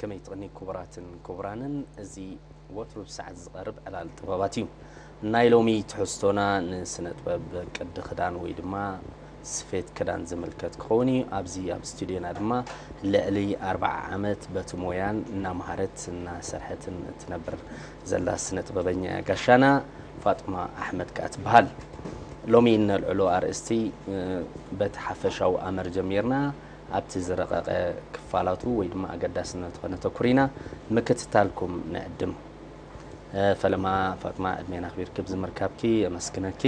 ከመይ ትቕኒ ክቡራትን ክቡራንን፣ እዚ ወትሩ ብሰዓት ዝቐርብ ዕላል ጥበባት እዩ። ናይ ሎሚ ትሕዝቶና ንስነ ጥበብ ቅዲ ክዳን ወይ ድማ ስፌት ክዳን ዝምልከት ክኸውን እዩ። ኣብዚ ኣብ ስቱድዮና ድማ ልዕሊ ኣርብዓ ዓመት በቲ ሞያን እናመሃረት እናሰርሐትን እትነብር ዘላ ስነ ጥበበኛ እያ። ጋሻና ፋጥማ ኣሕመድ ከኣ ትበሃል። ሎሚ እነልዕሎ ኣርእስቲ፣ እ፣ በቲ ሓፈሻዊ ኣምር ጀሚርና ኣብቲ ዝረቐቐ ክፋላቱ ወይ ድማ ኣገዳስነቱ ከነተኩር ኢና። ምክትታልኩም ንዕድም። እ፣ ፈለማ ፋጥማ፣ ዕድሜን ኣኽቢርኪ ኣብዚ ምርካብኪ የመስግነኪ።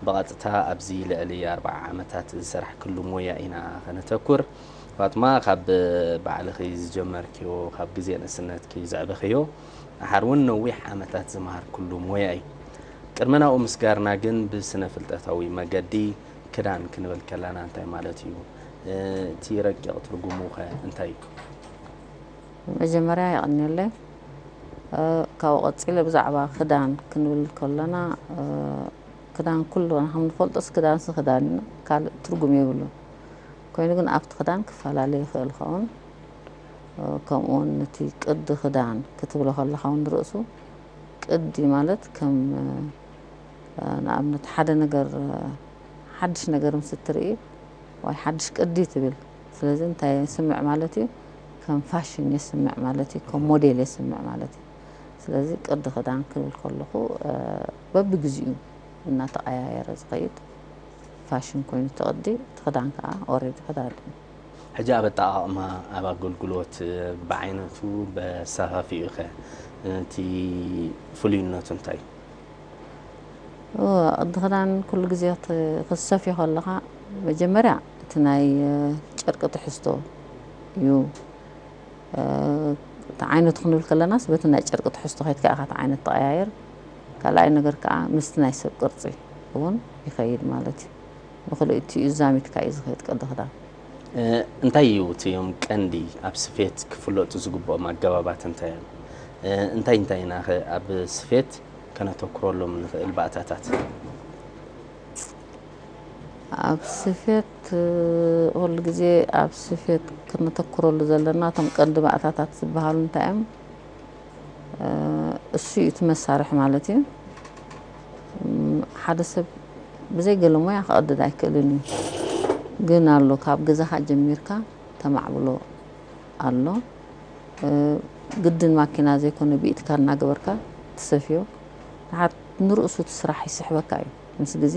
ብቐጥታ ኣብዚ ልዕሊ ኣርብዓ ዓመታት ዝሰራሕክሉ ሞያ ኢና ከነተኩር። ፋጥማ፣ ካብ ባዕልኺ ዝጀመርክዮ፣ ካብ ግዜ ንእስነትኪ ዘዕበኽዮ፣ ደሓር እውን ነዊሕ ዓመታት ዝመሃርክሉ ሞያ እዩ። ቅድሚ ናብኡ ምስጋርና ግን ብስነ ፍልጠታዊ መገዲ ክዳን ክንብል ከለና እንታይ ማለት እዩ? እ፣ እቲ ረቂቕ ትርጉሙ ኸ እንታይ እዩ? መጀመርያ የቐንየለይ። እ፣ ካብኡ ቀጺለ ብዛዕባ ክዳን ክንብል ከለና፣ እ፣ ክዳን ኩልና ከም ንፈልጦስ ክዳንሲ ክዳን እዩ፣ ካልእ ትርጉም የብሉን። ኮይኑ ግን ኣብቲ ክዳን ክፈላለ ይኽእል ኸውን። እ፣ ከምኡ እውን ነቲ ቅዲ ክዳን ክትብሎ ከለኻ እውን ርእሱ ቅዲ ማለት ከም፣ እ፣ ንኣብነት ሓደ ነገር፣ እ፣ ሓድሽ ነገር ምስ እትርኢ ወይ ሓድሽ ቅዲ ትብል። ስለዚ እንታይ የስምዕ ማለት እዩ? ከም ፋሽን የስምዕ ማለት እዩ፣ ከም ሞዴል የስምዕ ማለት እዩ። ስለዚ ቅዲ ክዳን ክብል ከለኹ፣ እ፣ በብግዚኡ እናተቐያየረ ዝኸይድ ፋሽን ኮይኑ እቲ ቅዲ፣ እቲ ክዳን ከዓ ኦሬዲ ክዳን እዩ። ሕጂ ኣብ ኣጠቓቕማ፣ ኣብ ኣገልግሎት፣ እ፣ ብዓይነቱ በሰፋፊኡ ኸ እቲ ፍሉይነቱ እንታይ እዩ? እ፣ ቅዲ ክዳን ኩሉ ግዜ ክት-፣ ክትሰፍዮ ከለኻ መጀመርያ እቲ ናይ፣ እ፣ ጨርቂ ትሕዝቶ እዩ። እ፣ እቲ ዓይነቱ ክንብል ከለናስ በቲ ናይ ጨርቂ ትሕዝቶ ከይድካ ኢኻ እቲ ዓይነት ትቐያየር። ካልኣይ ነገር ከዓ ምስቲ ናይ ሰብ ቅርጺ እውን ይኸይድ ማለት እዩ። ንክልቲኡ ዛሚድካ እዩ ዝኸይድ ቅዲ ክዳን። እ፣ እንታይ እዩ እቲኦም ቀንዲ ኣብ ስፌት ክፍለጡ ዝግብኦም ኣገባባት እንታይ እዮም? እ፣ እንታይ እንታይ ኢና ኸ ኣብ ስፌት ከነተኩረሎም ንኽእል ባእታታት? ኣብ ስፌት፣ እ፣ ኩሉ ግዜ ኣብ ስፌት ክነተኩረሉ ዘለና እቶም ቀንዲ ባእታታት ዝበሃሉ እንታይ እዮም? እ፣ እሱ እዩ እቲ መሳርሒ ማለት እዩ። እም፣ ሓደ ሰብ ብዘይ ገለ ሞያ ክቐድድ ኣይክእልን እዩ። ግን ኣሎ፣ ካብ ገዛኻ ጀሚርካ ተማዕብሎ ኣሎ። እ፣ ግድን ማኪና ዘይኮነ ብኢድካ እናገበርካ ትሰፍዮ። ንሓት ንርእሱ እቲ ስራሕ ይስሕበካ እዩ። ምስ ግዜ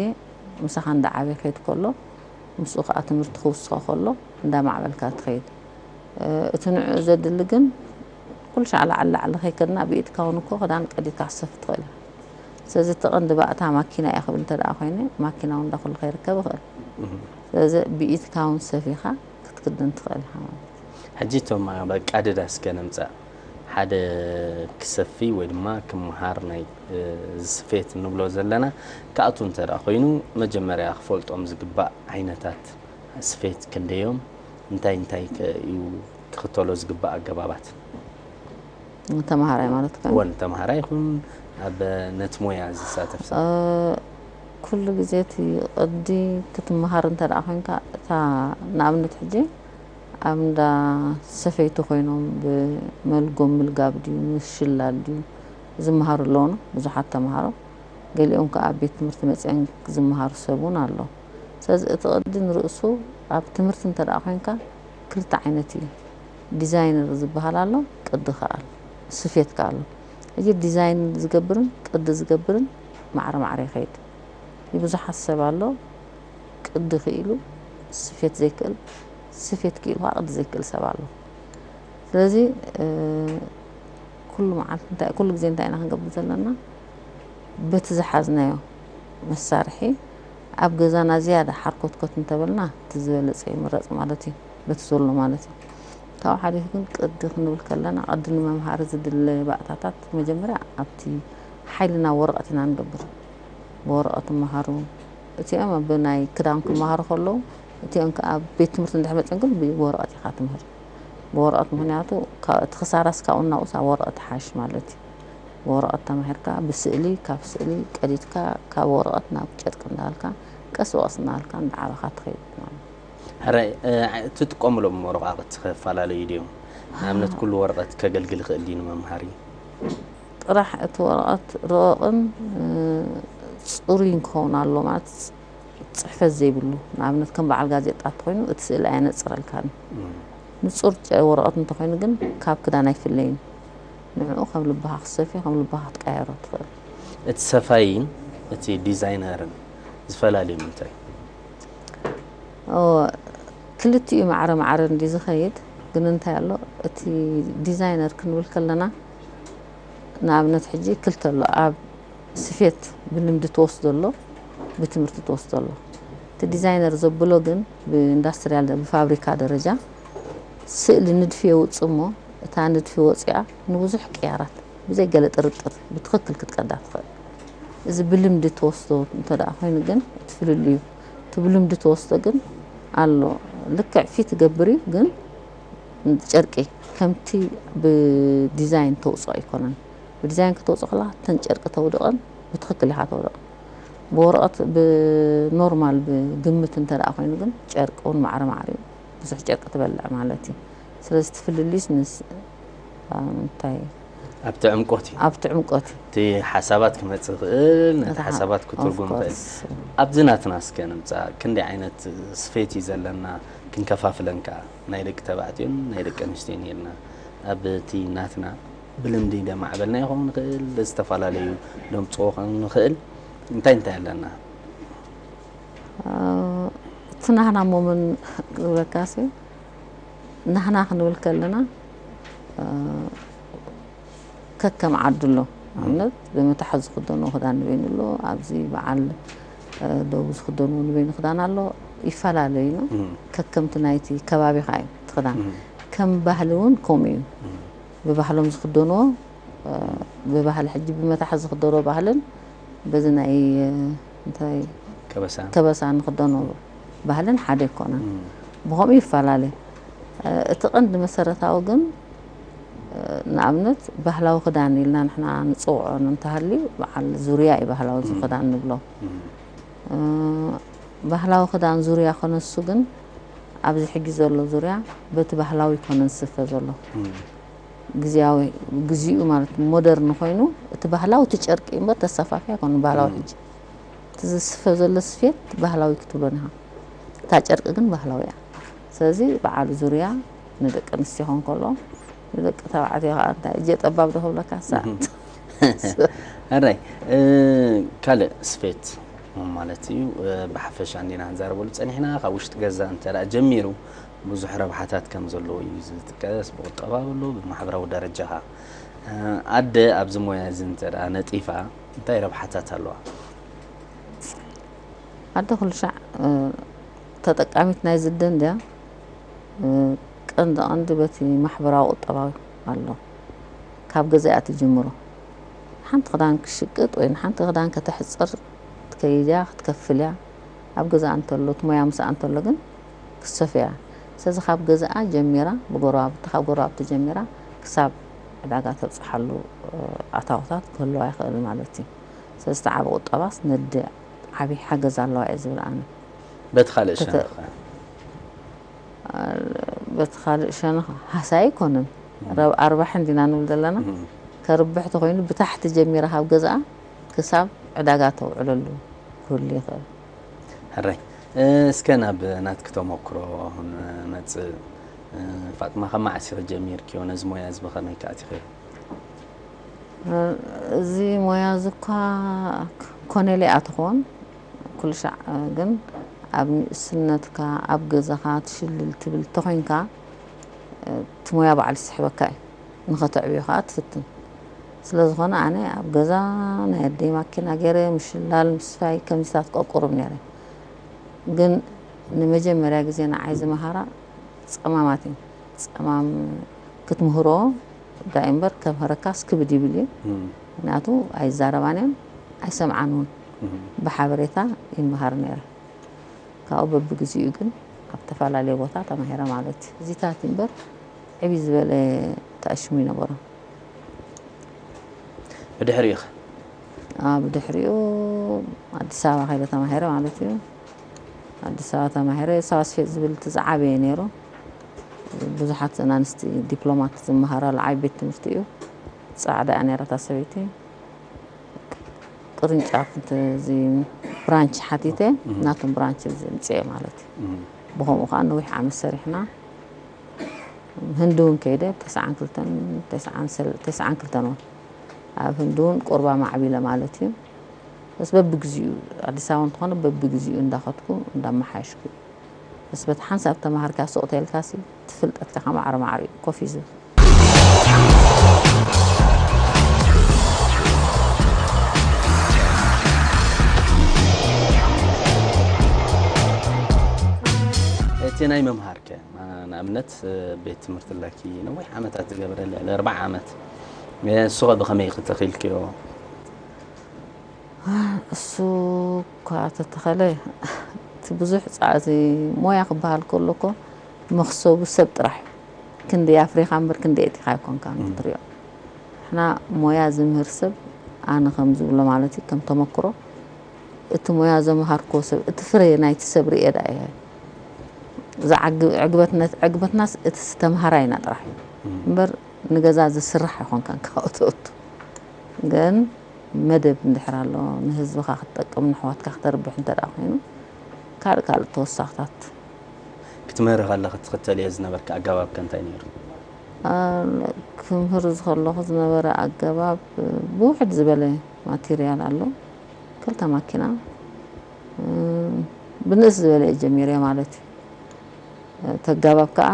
ምሳኻ እንዳዓበየ ከይድ ከሎ፣ ምስኡ ከዓ ትምህርቲ ክውስኸ ከሎ እንዳማዕበልካ ትኸይድ። እ፣ እቲ ንዕኡ ዘድሊ ግን ኩሉ ሻዕ ላዕሊ ላዕሊ ከይከድና ብኢድካ እውን እኮ ክዳን ቀዲድካ ክትሰፊ ትኽእል ኢኻ። ስለዚ እቲ ቀንዲ ባእታ ማኪና እየ ክብል እንተ ደኣ ኮይነ፣ ማኪና እውን እንዳ ኩሉ ከይርከብ ይኽእል። እህ። ስለዚ ብኢድካ እውን ሰፊኻ ክትክደን ትኽእል ኢኻ ማለት እዩ። ሕጂ እቶም ኣብ ኣቃድዳ እስከ ንምጻእ። ሓደ ክሰፊ ወይ ድማ ክመሃር ናይ፣ እ፣ ስፌት ንብሎ ዘለና ክኣቱ እንተ ደኣ ኮይኑ፣ መጀመርያ ክፈልጦም ዝግባእ ዓይነታት ስፌት ክንደዮም፣ እንታይ እንታይ ከ እዩ ክኽተሎ ዝግባእ ኣገባባት? ንተምሃራይ ማለት ከ? እወ፣ ንተምሃራይ ይኹን ኣብ ነቲ ሞያ ዝሳተፍ ሰብ። እ፣ ኩሉ ግዜ እቲ ቅዲ ክትመሃር እንተ ደኣ ኮይንካ፣ እታ ንኣብነት ሕጂ ኣብ እንዳ ሰፈይቲ ኮይኖም ብመልጎም ምልጋብ ድዩ፣ ምሽላል ድዩ ዝመሃሩ ኣለዉና፣ ብዙሓት ተምሃሮ። ገሊኦም ከኣ ኣብ ቤት ትምህርቲ መጺኦም ዝመሃሩ ሰብ እውን ኣሎ። ስለዚ እቲ ቅዲ ንርእሱ ኣብ ትምህርቲ እንተ ደኣ ኮይንካ ክልተ ዓይነት እዩ። ዲዛይነር ዝበሃል ኣሎ፣ ቅዲ ከኣ ኣሎ፣ ስፌት ከኣ ኣሎ። ሕጂ ዲዛይን ዝገብርን ቅዲ ዝገብርን ማዕረ ማዕረ ይኸይድ። ብዙሓት ሰብ ኣሎ፣ ቅዲ ክኢሉ ስፌት ዘይክእል፣ ስፌት ክኢሉ ከኣ ቅዲ ዘይክእል ሰብ ኣሎ። ስለዚ፣ እ፣ ኩሉ መዓልቲ እንታይ፣ ኩሉ ግዜ እንታይ ኢና ክንገብር ዘለና? በቲ ዝሓዝናዮ መሳርሒ ኣብ ገዛና ዝያዳ ሓርኮትኮት እንተበልና፣ እቲ ዝበለጸ ይምረጽ ማለት እዩ፣ በቲ ዘሎ ማለት እዩ። ካብኡ ሓሊፉ ግን ቅዲ ክንብል ከለና፣ ቅዲ ንመምሃሪ ዝድለ ባእታታት መጀመርያ ኣብቲ ሓይልና ወረቐት ኢና ንገብር። ብወረቐት ይመሃሩ። እቲኦም ኣብ ናይ ክዳን ክመሃሩ ከለዉ፣ እቲኦም ከኣ ኣብ ቤት ትምህርቲ እንድሕር መጺኦም ግን ብወረቐት ኢኻ ትምህር። ብወረቐት ምኽንያቱ፣ ካ-፣ እቲ ክሳራስ ካብኡ ናብኡስ ኣብ ወረቐት ይሓይሽ ማለት እዩ። ብወረቐት ተማሂርካ፣ ብስእሊ፣ ካብ ስእሊ ቀዲድካ፣ ካብ ወረቐት ናብ ጨርቂ እንዳበልካ፣ ቀስ ብቐስ እንዳበልካ እንዳዓበኻ ትኸይድ ማለት እዩ። ሕራይ፣ እ፣ እትጥቀሙሎም ወረቓቕቲ ክፈላለዩ ድዮም? ንኣብነት ኩሉ ወረቐት ከገልግል ይኽእል ድዩ ንመምሃሪ? ጥራሕ እቲ ወረቐት ረቐቕን ጽሩይን ክኸውን ኣሎ ማለት ጽሕፈት ዘይብሉ፣ ንኣብነት ከም በዓል ጋዜጣ እንተኾይኑ እቲ ስእሊ ኣየነጽረልካን። ንጹር ወረቐት እንተኾይኑ ግን ካብ ክዳን ኣይፍለይን። ንዕኡ ከም ልባኻ ክትሰፍዮ ከም ልባኻ ክትቀያየሮ ትኽእል። እቲ ሰፋይን እቲ ዲዛይነርን ዝፈላልዮም እንታይ? ክልቲኡ ማዕረ ማዕረ እንዲ ዝኸይድ ግን እንታይ ኣሎ፣ እቲ ዲዛይነር ክንብል ከለና ንኣብነት ሕጂ ክልተ ኣሎ። ኣብ ስፌት ብልምዲ ትወስዶ ኣሎ፣ ብትምህርቲ ትወስዶ ኣሎ። እቲ ዲዛይነር ዘብሎ ግን ብኢንዳስትሪያል ብፋብሪካ ደረጃ ስእሊ ንድፊ የውፅእ እሞ እታ ንድፊ ወፂኣ ንብዙሕ ቅያራት ብዘይ ገለ ጥርጥር ብትኽክል ክትቀዳ ትኽእል። እዚ ብልምዲ ትወስዶ እንተ ደኣ ኮይኑ ግን እቲ ፍልልዩ እቲ ብልምዲ ትወስዶ ግን ኣሎ። ልክዕ ፊት ይገብር እዩ ግን ጨርቂ ከምቲ ብዲዛይን ተውፅኦ ኣይኮነን። ብዲዛይን ከተውፅኦ ከለካ እተን ጨርቂ ተውድቐን ብትኽክል ኢኻ ተውድቐን። ብወረቐት ብኖርማል ብግምት እንተ ደኣ ኮይኑ ግን ጨርቂ እውን ማዕረ ማዕረ እዩ። ብዙሕ ጨርቂ ትበልዕ ማለት እዩ። ስለዚ እቲ ፍልልዩስ ምስ እንታይ ኣብቲ ዕምቆት እዩ። ኣብቲ ዕምቆት እዩ። እቲ ሓሳባት ክመጽእ ይኽእል፣ ነቲ እቲ ሓ- ሓሳባት ክትርጉም of ይኽእል። Course። ኣብዚ ናትና እስከ ንምጻእ ክንደይ ዓይነት ስፌት እዩ ዘለና ክንከፋፍለን ከኣ ናይ ደቂ ተባዕትዮን ናይ ደቂ ኣንስትዮን ኢልና ኣብቲ ናትና ብልምዲ ደማዕበልና ይኸውን ይኽእል፣ ዝተፈላለዩ ደምጽዎ ክኸውን ይኽእል። እንታይ እንታይ ኣለና? እቲ ናህና ሞምን ክብለካሲ ናህና ክንብል ከለና ከከም ዓዱ ኣሎ። ኣብነት ብመታሕት ዝኽደንዎ ክዳን ንበይኑ ኣሎ፣ ኣብዚ በዓል ደቡብ ዝኽደንዎ ንበይኑ ክዳን ኣሎ። ይፈላለዩ ነው። ከከምቲ ናይቲ ከባቢ ከዓ እዩ እቲ ክዳን። ከም ባህሊ እውን ከምኡ እዩ። ብባህሎም ዝኽደንዎ ብባህሊ ሕጂ ብመታሕት ዝኽደንዎ ባህልን በዚ ናይ እንታይ ከበሳ ከበሳ ንኽደኖ ባህልን ሓደ ኣይኮነን። ብኸምኡ ይፈላለ። እቲ ቀንዲ መሰረታዊ ግን ንኣብነት ባህላዊ ክዳን ኢልና ንሕና ንፅውዖ እንተሃልዩ በዓል ዙርያ እዩ ባህላዊ ክዳን ንብሎ። ባህላዊ ክዳን ዙርያ ኮነሱ ግን ኣብዚ ሕጂ ዘሎ ዙርያ በቲ ባህላዊ ኮነ ዝስፈ ዘሎ። ግዜያዊ ግዜኡ ማለት ሞደርን ኮይኑ እቲ ባህላዊ እቲ ጨርቂ እምበር ተሰፋፊ ኣይኮነ ባህላዊ ሕጂ እቲ ዝስፈ ዘሎ ስፌት ባህላዊ ክትብሎ ኒኻ። እታ ጨርቂ ግን ባህላዊ እያ። ስለዚ በዓል ዙርያ ንደቂ ኣንስትዮ ኾን ከሎ ንደቂ ተባዕትዮ ከዓ እንታይ እጀ ጠባብ ዶ ክብለካ ሳዕ ሕራይ ካልእ ስፌት ማለት እዩ። ብሓፈሻ እንዲና ክንዛረበሉ ፀኒሕና ካብ ውሽጢ ገዛ እንተ ጀሚሩ ብዙሕ ረብሓታት ከም ዘለዎ እዩ ዝጥቀስ። ብቁጠባ በሎ ብማሕበራዊ ደረጃኻ ኣደ ኣብዚ ሞያ እዚ እንተ ነጢፋ እንታይ ረብሓታት ኣለዋ? ኣደ ኩሉ ሻዕ ተጠቃሚት ናይ ዝደ እንድያ። ቀንዲ ቀንዲ በቲ ማሕበራዊ ቁጠባዊ ኣሎ። ካብ ገዛ እያ ትጅምሮ። ሓንቲ ክዳን ክሽቅጥ ወይ ንሓንቲ ክዳን ከተሕፅር ትከይድ እያ፣ ክትከፍል እያ። ኣብ ገዛ እንተሎ እቲ ሞያ ምስኣ እንተሎ ግን ክትሰፍያ እያ። ስለዚ ካብ ገዛኣ ጀሚራ ብጎረባብቲ ካብ ጎረባብቲ ጀሚራ ክሳብ ዕዳጋ ተብፅሓሉ ኣታውታት ክህልዋ ይኽእል ማለት እዩ። ስለዚ እቲ ዓቢ ቁጠባስ ነደ ዓቢ ሓገዝ ኣለዋ እየ ዝብል ኣነ። በቲ ካልእ ሸነኽ በቲ ካልእ ሸነኽ ሃሳይ ኣይኮነን። ረብ ኣርባሕ እንዲና ንብል ዘለና። ከርብሕ ተኾይኑ ብታሕቲ ጀሚራ ካብ ገዛኣ ክሳብ ዕዳጋ ተውዕለሉ ክህሉ ይኽእል። ሕራይ እስከ ናብ ናትኪ ተመክሮ ንመጽእ። ፋጥማ ካብ መዓስ ኢኺ ጀሚርክዮ? ነዚ ሞያ እዚ ብኸመይ ከ ኣቲኺዮ? እዚ ሞያ እዚ እኳ ኮነ ኢለ ኣይኣተኹዎን። ኩሉ ሻዕ ግን ኣብ ንእስነትካ ኣብ ገዛኻ ትሽልል ትብል ተኾይንካ እቲ ሞያ በዓል ዝስሕበካ እዩ። ንኸተዕብዮ ከዓ ትፍትን። ስለ ዝኾነ ኣነ ኣብ ገዛ ናይ ኣደይ ማኪና ገይረ ምሽላል ምስፋይ ከምዚታት ቆቁርብ ነይረ። ግን ንመጀመርያ ግዜ ንዓይ ዝመሃራ ጸማማት እዩ። ጸማም ክትምህሮ ዳይ እምበር ከምህረካስ ክብድ ይብል እዩ። ምክንያቱ ኣይዛረባን እየን ኣይሰምዓን እውን። ብሓበሬታ ይመሃር ነይረ። ካብኡ በብግዚኡ ግን ኣብ ተፈላለየ ቦታ ተማሂረ ማለት እዩ። እዚታት እምበር ዕብይ ዝበለ ተኣሽሙ ይነበሮ። ብድሕሪኡ ኸ? ብድሕሪኡ ኣዲስ ኣበባ ከይደ ተማሂረ ማለት እዩ። ኣዲስ ኣበባ ተማሂረ ሳዋ ስፌት ዝብል እቲ ዝዓበየ ነይሩ። ብዙሓት ኣንስቲ ዲፕሎማት ዝመሃራሉ ዓቢ ቤት ትምህርቲ እዩ። ጻዕዳ እያ ነይራ እታ ሰበይቲ። ቅርንጫፍ እቲ እዚ ብራንች ሓቲተ፣ ናቶም ብራንች እዚ ምጽኤ ማለት እዩ። ብኸምኡ ከዓ ነዊሕ ዓመት ሰሪሕና። ህንዲ እውን ከይደ፣ ተስዓን ክልተን፣ ተስዓን ሰል-፣ ተስዓን ክልተን እውን ኣብ ህንዲ እውን ቁርባ ማዕቢለ ማለት እዩ። በስ በብግዚኡ ኣዲስ ኣበባ እንተኾነ በብግዚኡ እንዳኸድኩ እንዳመሓየሽኩ። በስ በቲ ሓንሳብ ተማሃርካ ሱቕ ተልካሲ ትፍልጠትካ ከማዕረ ማዕረ እዩ ኮፍ እዩ ዝብል። እቲ ናይ ምምሃር ከ ንኣብነት ቤት ትምህርቲ ኣለኪ ነዊሕ ዓመታት ዝገበረ ልዕሊ ኣርባዓ ዓመት ንሱ ኸ ብኸመይ ክትኽኢልክዮ? እሱ እኳ ተተኸለ እቲ ብዙሕ ፃዕዚ ሞያ ክበሃል ከሎ እኮ መኽሰቡ ሰብ ጥራሕ እዩ። ክንደይ ኣፍሪኻ እምበር ክንደይ ኣእቲኻ ኣይኮንካን ክትሪኦ። ንሕና ሞያ ዝምህር ሰብ ኣነ ከም ዝብሎ ማለት እዩ ከም ተመክሮ እቲ ሞያ ዘምሃርክዎ ሰብ እቲ ፍረ ናይቲ ሰብ ርእየ ደኣ እየ። እዛ ዕግበትነት ዕግበትናስ እቲ ዝተምሃራ ኢና ጥራሕ እዩ እምበር ንገዛ ዝስራሕ ኣይኮንካን ካብኡ ተእቱ ግን መደብ እንድሕር ኣሎ ንህዝብኻ ክትጠቅም ንሕዋትካ ክተርብሕ እንተ ደኣ ኮይኑ ካልእ ካልእ ተወሳኽታት ክትምህሪ ከለኺ ትኽተልዮ ዝነበርኪ ኣገባብ ከ እንታይ ነይሩ? ክምህር ዝከለኹ ዝነበረ ኣገባብ ብውሕድ ዝበለ ማቴርያል ኣሎ ክልተ ማኪና ብንእስ ዝበለ እየ ጀሚረ ማለት እዩ ተጋባብ ከዓ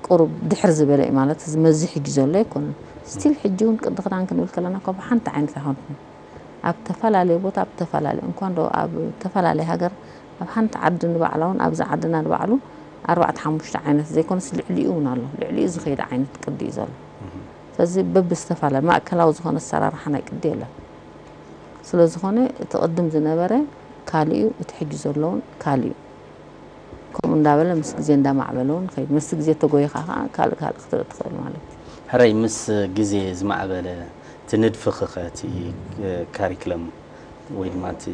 ቁሩብ ድሕር ዝበለ እዩ ማለት እዚ መዚ ሕጂ ዘሎ ኣይኮነን ስቲል ሕጂ እውን ቅዲ ክዳን ክንብል ከለና እኳ ብሓንቲ ዓይነት ኣይኮንኩን ኣብ ተፈላለየ ቦታ ኣብ ተፈላለየ እንኳን ዶ ኣብ ተፈላለየ ሃገር ኣብ ሓንቲ ዓዲ ንባዕላ እውን ኣብዚ ዓድና ንባዕሉ ኣርባዕተ ሓሙሽተ ዓይነት ዘይኮነስ ልዕሊኡ እውን ኣሎ ልዕሊኡ ዝኸይድ ዓይነት ቅዲ እዩ ዘሎ ስለዚ በብዝተፈላለ ማእከላዊ ዝኾነ ኣሰራርሓ ናይ ቅዲ የለን ስለ ዝኾነ እቲ ቅድም ዝነበረ ካልእ እዩ እቲ ሕጂ ዘሎ እውን ካልእ እዩ ከምኡ እንዳበለ ምስ ግዜ እንዳማዕበለ እውን ይኸይድ ምስቲ ግዜ ተጎይኻ ከዓ ካልእ ካልእ ክትርኢ ትኽእል ማለት እዩ ሕራይ ምስ ግዜ ዝማዕበለ እቲ ንድፍኺ ኸ እቲ ካሪክለም ወይ ድማ እቲ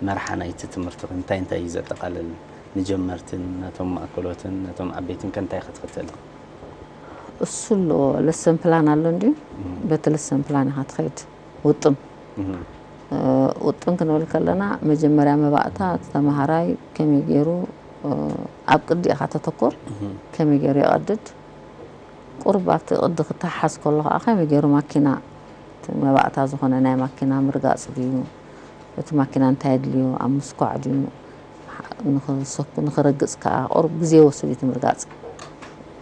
መርሓ ናይቲ ትምህርቲ እንታይ እንታይ እዩ ዘጠቓልል ንጀመርትን ነቶም ማእከሎትን ነቶም ዓበይትን ከ እንታይ ክትኽተል እሱ ኣሎ ለሰን ፕላን ኣሎ እንድዩ በቲ ለሰን ፕላን ኢኻ ትኸይድ ውጥም ውጥም ክንብል ከለና መጀመርያ መባእታ ተመሃራይ ከመይ ገይሩ ኣብ ቅዲ ኢኻ ተተኮር ከመይ ገይሩ ይቐድድ ቁሩብ ኣብቲ ቅዲ ክተሓዝ ከሎ ከዓ ከመይ ገይሩ ማኪና እቲ መባእታ ዝኾነ ናይ ማኪና ምርጋፅ ድዩ እቲ ማኪና እንታይ ኣድልዮ ኣብ ምስኳዕ ድዩ ንኽረግፅ ከዓ ቁሩብ ግዜ ይወስድ እዩ እቲ ምርጋፅ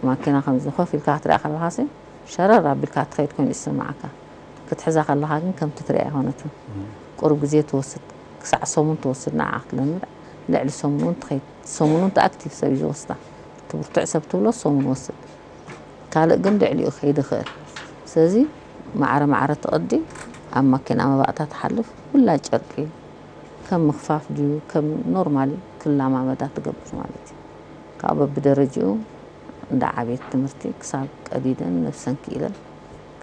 ማኪና ከምዚ ኮፍ ኢልካ ክትሪኣ ከለካ ሲ ሸረር ኣቢልካ ትኸይድ ኮይኑ ይስምዓካ ክትሕዛ ከለካ ግን ከምቲ ትሪኣ ኣይኮነትን ቁሩብ ግዜ ትወስድ ክሳዕ ሰሙን ትወስድ ንዓ ክትለምድ ልዕሊ ሰሙን እውን ትኸይድ ሰሙን እውን ተኣክቲቭ ሰብ እዩ ዝወስዳ እቲ ብርቱዕ ሰብ ትብሎ ሰሙን ወስድ ካልእ ግን ልዕሊኡ ክኸይድ ይኽእል። ስለዚ ማዕረ ማዕረ እቲ ቅዲ ኣብ ማኪና መባእታ ትሓልፍ ኩላ ጨርቂ ከም ምኽፋፍ ድዩ ከም ኖርማሊ ክላማመዳ ትገብር ማለት እዩ። ካብኡ በብደረጅኡ እንዳ ዓብየት ትምህርቲ ክሳብ ቀዲደን ነብሰን ክኢለን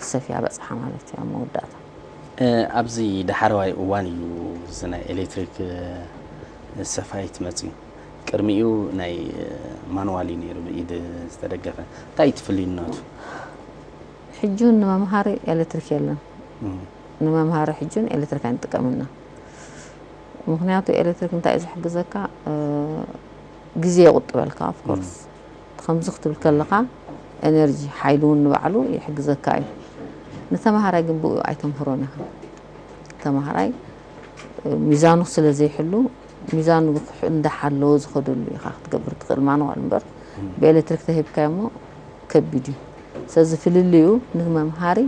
ክሰፍያ በፅሓ ማለት እዩ ኣብ መወዳእታ። ኣብዚ ዳሕረዋይ እዋን እዩ እዚ ናይ ኤሌክትሪክ ሰፋይት መፅዩ። ቅድሚኡ ናይ ማንዋል እዩ ነይሩ ብኢድ ዝተደገፈ። እንታይ እዩ እቲ ፍልይነቱ? ሕጂ እውን ንመምሃሪ ኤሌክትሪክ የለን። ንመምሃሪ ሕጂ እውን ኤሌክትሪክ ኣይንጥቀምን ኢና። ምኽንያቱ ኤሌክትሪክ እንታይ እዩ ዝሕግዘካ? ግዜ የቑጥበልካ ኦፍኮርስ። ከምዚ ክትብል ከለኻ ኤነርጂ ሓይሊ እውን ንባዕሉ ይሕግዘካ እዩ። ንተምሃራይ ግን ብኡ ኣይተምህሮን ኢኻ። ተምሃራይ ሚዛኑ ስለ ዘይሕሉ ሚዛኑ እንዳሓለወ ዝኸደሉ ኢኻ ክትገብር ትኽእል ማንዋል እምበር ብኤሌክትሪክ ተሂብካዮ እሞ ከቢድ እዩ። ስለዚ ፍልልዩ ንመምሃሪ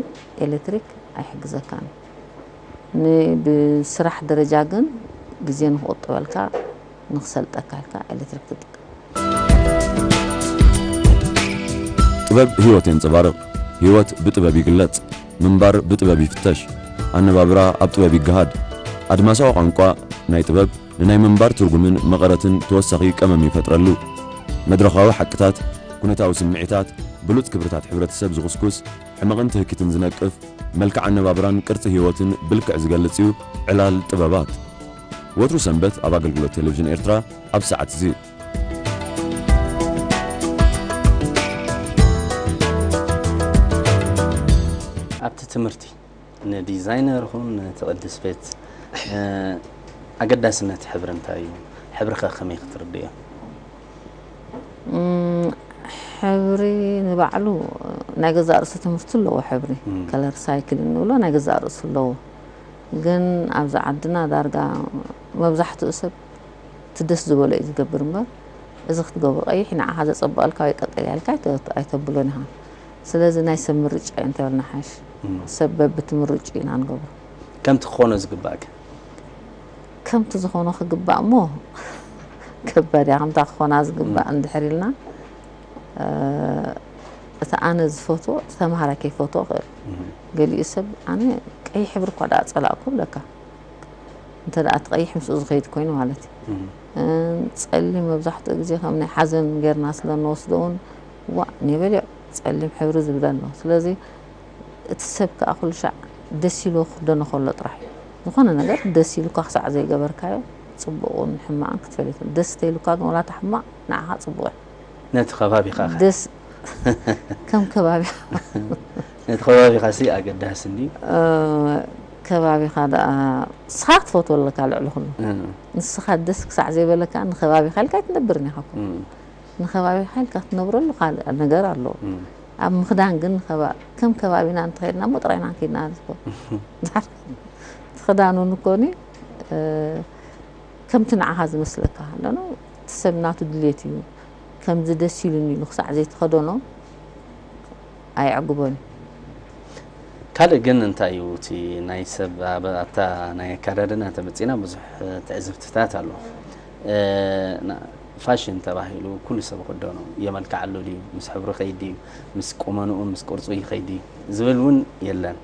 ኤሌክትሪክ ኣይሕግዘካን። ብስራሕ ደረጃ ግን ግዜ ንክቑጥበልካ ንክሰልጠካ ኢልካ ኤሌክትሪክ ትጥቀም። ጥበብ ህይወት የንጸባርቕ። ህይወት ብጥበብ ይግለጽ። ምንባር ብጥበብ ይፍተሽ። ኣነባብራ ኣብ ጥበብ ይገሃድ። ኣድማሳዊ ቋንቋ ናይ ጥበብ ንናይ ምንባር ትርጉምን መቐረትን ተወሳኺ ቀመም ይፈጥረሉ። መድረኻዊ ሓቅታት፣ ኩነታዊ ስምዒታት፣ ብሉጽ ክብርታት ሕብረተሰብ ዝኹስኩስ፣ ሕመቕን ትህኪትን ዝነቅፍ፣ መልክዕ ኣነባብራን ቅርጺ ህይወትን ብልክዕ ዝገልጽ እዩ ዕላል ጥበባት። ወትሩ ሰንበት ኣብ ኣገልግሎት ቴሌቪዥን ኤርትራ ኣብ ሰዓት እዚ። እቲ ትምህርቲ ንዲዛይነር ኹን ንትቕድስ ቤት፣ እ፣ ኣገዳስነት ሕብሪ እንታይ እዩ? ሕብሪ ኸ ከመይ ክትርድዮ? እም፣ ሕብሪ ንባዕሉ ናይ ገዛእ ርእሱ ትምህርቲ ኣለዎ። ሕብሪ እም። ከለር ሳይክል እንብሎ ናይ ገዛእ ርእሱ ኣለዎ። ግን ኣብዚ ዓድና ዳርጋ መብዛሕትኡ ሰብ እቲ ደስ ዝበሎ እዩ ዝገብር እምበር፣ እዚ ክትገብሮ ቀይሕ ንዓኻ ዘጸብቐልካ ወይ ቀጠልያ ኢልካ ኣይተ-፣ ኣይተብሎን ኢኻ። ስለዚ ናይ ሰብ ምርጫ እዩ እንተበልና ሓይሽ። እም። ሰብ በብቲ ምርጫ ኢና ንገብሮ። ከምቲ ክኾኖ ዝግባእ ከ? ከምቲ ዝኾኖ ክግባእ እሞ ከባድ እያ። ከምታ ክኾና ዝግባእ እም። እንድሕር ኢልና፣ እ፣ እቲ ኣነ ዝፈትዎ፣ እቲ ተምሃራይ ከይፈትዎ ይኽእል። እም። ገሊኡ ሰብ ኣነ ቀይሕ ሕብሪ እኳ ደኣ ጸላእኩ ብለካ። እንተ ደኣ እቲ ቀይሕ ምስኡ ዝኸይድ ኮይኑ ማለት እዩ። እም። እ፣ ጸሊም መብዛሕትኡ ግዜ ከም ናይ ሓዘን ጌርና ስለ እንወስዶ እውን፣ ዋእ፣ ኒበልዮ ጸሊም ሕብሪ ዝብል ኣሎ። ስለዚ እቲ ሰብ ከኣ ኩሉ ሻዕ ደስ ኢልዎ ክኽደኖ ከሎ ጥራሕ እዩ። ዝኾነ ነገር ደስ ኢሉካ ክሳዕ ዘይገበርካዮ፣ ጽቡቕን ሕማቕን ክትፈልዮ ትኽእል። ደስ ተኢሉካ ግን ዋላ እቲ ሕማቕ ንዓኻ ጽቡቕ እዩ። ነቲ ከባቢኻ ኸ? ደስ ከም ከባቢ ነቲ ከባቢኻ ሲ ኣገዳሲ እንድዩ። እ፣ ከባቢኻ ደኣ ንስኻ ክትፈትዎ ኣለካ ልዕሊ ኩሉ። እ። ንስኻ ደስ ክሳዕ ዘይበለካ ንከባቢኻ ኢልካ ኣይትነብርን ኢኻ እኮ። እ። ንከባቢኻ ኢልካ ትነብረሉ ካልእ ነገር ኣለዎ። እ። ኣብ ምኽዳን ግን ንከባ-፣ ከም ከባቢና እንተኸድና እሞ ጥራይና ከይድና ንዝኮ። ድሓር እቲ ክዳን እውን እኮኒ፣ እ፣ ከምቲ ንዓኻ ዝመስለካ ኣለኖ፣ እቲ ሰብ ናቱ ድሌት እዩ። ከምዚ ደስ ኢሉኒ ኢሉ ክሳዕ ዘይተኸደኖ ኣየዕግቦን እዩ። ካልእ ግን እንታይ እዩ እቲ ናይ ሰብ ኣብ-፣ ኣብታ ናይ ኣከዳድና ተመጺና ብዙሕ ትዕዝብትታት ኣሎ። እ፣ ና-፣ ፋሽን ተባሂሉ ኩሉ ሰብ ይኽደኖ፣ የመልክዓሉ ድዩ፣ ምስ ሕብሩ ይኸይድ ድዩ፣ ምስ ቁመንኡ፣ ምስ ቅርጹ ይኸይድ ድዩ ዝብል እውን የለን።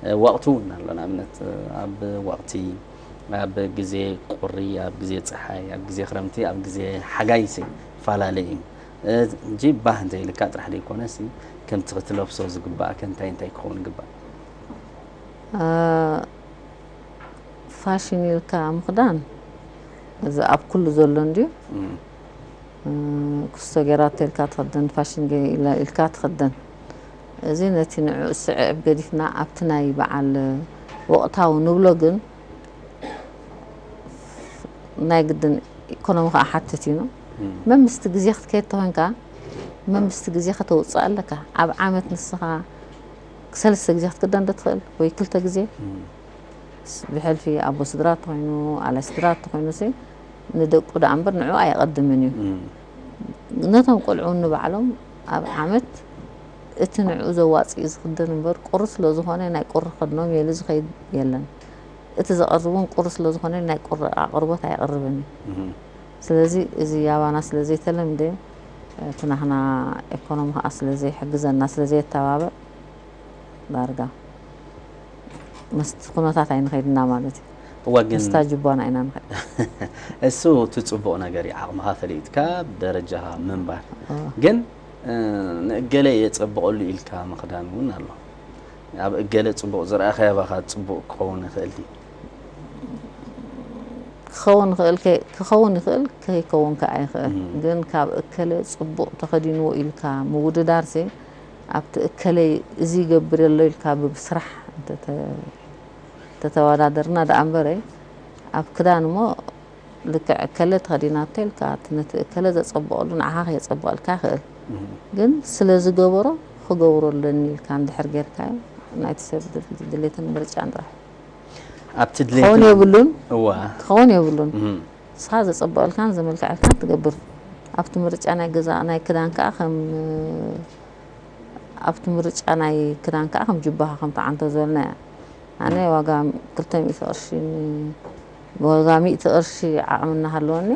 እ፣ ወቕቱ እውን ኣሎ። ንኣብነት፣ እ፣ ኣብ ወቕቲ፣ ኣብ ግዜ ቁሪ፣ ኣብ ግዜ ጸሓይ፣ ኣብ ግዜ ክረምቲ፣ ኣብ ግዜ ሓጋይ ሲ ይፈላለ እዩ። እ፣ ሕጂ ባህ እንተኢልካ ጥራሕ ዘይኮነ ሲ፣ ከምቲ ክትለብሶ ዝግባእከ እንታይ እንታይ ክኸውን ይግባእ? እ፣ ፋሽን ኢልካ ምኽዳን እዚ ኣብ ኩሉ ዘሎ እንድዩ። እም። እ፣ ኩስቶ ጌራቶ ኢልካ ትኽደን፣ ፋሽን ገ-፣ ኢላ-፣ ኢልካ ትኽደን። እዚ ነቲ ንዕኡ ስዕብ ገዲፍና ኣብቲ ናይ በዓል ወቕታዊ ንብሎ ግን ናይ ግድን ኢኮኖሚ ከኣ ሓትት እዩ። እም። መምስቲ ግዜ ክትከይድ ተኾይንካ፣ መምስቲ ግዜ ከተውጽእ ኣለካ። ኣብ ዓመት ንስኻ ሰለስተ ግዜ ክትክደን ዶ ትኽእል? ወይ ክልተ ግዜ? እም። ስ-፣ ብሕልፊ ኣቦ ስድራ ተኾይኑ፣ ኣላይ ስድራ ተኾይኑ ሲ፣ ንደቁ ደኣ እምበር ንዕኡ ኣየቐድምን እዩ። እም። ነቶም ቆልዑ ንባዕሎም ኣብ ዓመት እቲ ንዕኡ ዘዋጽእ እዩ ዝኽደን እምበር፣ ቁሪ ስለ ዝኾነ ናይ ቁሪ ከድኖም ኢሉ ዝኸይድ የለን። እቲ ዘቕርብ እውን ቁሪ ስለ ዝኾነ ናይ ቁሪ ኣቕርቦት ኣየቕርብን እዩ። እም። ስለዚ እዚ ኣባና ስለ ዘይተለምደ፣ እቲ ናህና ኢኮኖሚ ከኣ ስለ ዘይሕግዘና፣ ስለ ዘየተባብዕ፣ ዳርጋ ምስቲ ኩነታት ኣይንኸይድና ማለት እዩ። እዋ ግን ምስታ ጅባና ኢና ንኸይድ። እሱ እቲ ጽቡቕ ነገር እዩ፣ ዓቕምኻ ፈሊጥካ ደረጃኻ ምንባር። እዋ። ግን፣ እ፣ ንእገለ የጸብቐሉ ኢልካ ምኽዳን እውን ኣሎ። ኣብ እገለ ጽቡቕ ዝረኣኻዮ ኣባኻ ጽቡቕ ክኸውን ይኽእል ድዩ? ክኸውን ይኽእል፣ ከ-፣ ክኸውን ይኽእል፣ ከይከውን ከኣ ይኽእል። እም። ግን ካብ እከለ ጽቡቕ ተኸዲንዎ ኢልካ ምውድዳርሲ፣ ኣብቲ እከለይ እዚ ይገብር ኣሎ ኢልካ ብስራሕ እንተተ-፣ ተተወዳደርና ደኣ እምበረ፣ ኣብ ክዳን እሞ ልክዕ እከለ ተኸዲናቶ ኢልካ፣ እቲ ነቲ እከለ ዘጸብቐሉ ንዓኻ ከየጸብቐልካ ይኽእል። እም። ግን ስለ ዝገበሮ ክገብሮ ኣለኒ ኢልካ እንድሕር ጌርካዮ፣ ናይቲ ሰብ ድል-፣ ድሌትን ምርጫን ጥራሕ። ኣብቲ ድሌትን ክኸውን የብሉን። እዋ። ክኸውን የብሉን። እም። ንስኻ ዘጸብቐልካን ዘመልክዐልካን ትገብር። ኣብቲ ምርጫ ናይ ገዛ፣ ናይ ክዳን ከኣ ከም፣ ኣብቲ ምርጫ ናይ ክዳን ከኣ ከም ጅባኻ ከም ተዓንቶ ዝበልና እያ። ኣነ እም። ዋጋ ክልተ ሚእቲ ቅርሺ ን-፣ ዋጋ ሚእቲ ቅርሺ ዓቕሚ እናሃለወኒ፣